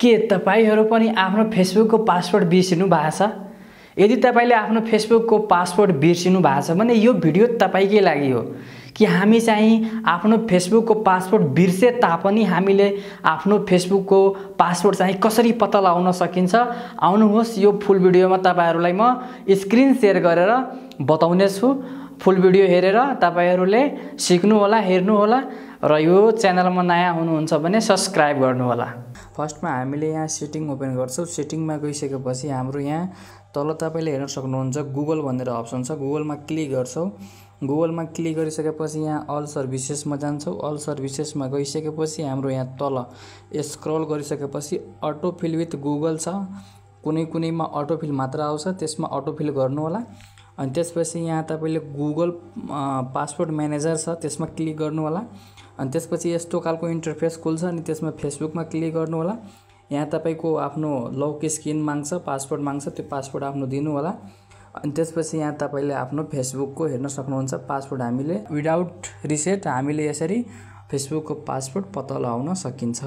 के तपाईहरु पनि आफ्नो फेसबुकको पासवर्ड बिर्सिनु भएको छ? यदि तपाईले आफ्नो फेसबुकको पासवर्ड बिर्सिनु भएको छ भने यो भिडियो तपाईकै लागि हो कि हामी चाहिँ आफ्नो फेसबुकको पासवर्ड बिर्से तापनि हामीले आफ्नो फेसबुकको पासवर्ड चाहिँ कसरी पत्ता लगाउन सकिन्छ। आउनुहोस् यो फुल भिडियोमा तपाईहरुलाई म स्क्रिन शेयर गरेर बताउने छु। फुल भिडियो हेरेर तपाईहरुले सिक्नु होला, हेर्नु होला र यो च्यानलमा नयाँ हुनुहुन्छ भने सब्स्क्राइब गर्नु होला। फर्स्टमा हामीले यहाँ सेटिङ ओपन गर्छौं। सेटिङमा गइसकेपछि हाम्रो यहाँ तल तपाईले हेर्न सक्नुहुन्छ गुगल भनेर अप्सन छ। गुगलमा क्लिक गर्छौं। गुगलमा क्लिक गरिसकेपछि यहाँ अल सर्भिसेसमा जान्छौं। अल सर्भिसेसमा गइसकेपछि हाम्रो यहाँ तल स्क्रल गरिसकेपछि अटोफिल विथ गुगल छ। कुनै-कुनैमा अटोफिल मात्र आउँछ, त्यसमा अटोफिल गर्नु होला। अनि त्यसपछि यहाँ तपाईले गुगल पासवर्ड म्यानेजर छ, त्यसमा क्लिक गर्नु होला। अनि त्यसपछि यस्तो खालको इन्टरफेस खुल्छ अनि त्यसमा फेसबुकमा क्लिक गर्नु होला। यहाँ तपाईको आफ्नो लक स्क्रिन माग्छ, पासवर्ड माग्छ, त्यो पासवर्ड आफ्नो दिनु होला। अनि त्यसपछि यहाँ तपाईले आफ्नो फेसबुकको हेर्न सक्नुहुन्छ पासवर्ड हामीले विदाउट रिसेट हामीले यसरी फेसबुकको पासवर्ड पत्ता लगाउन सकिन्छ।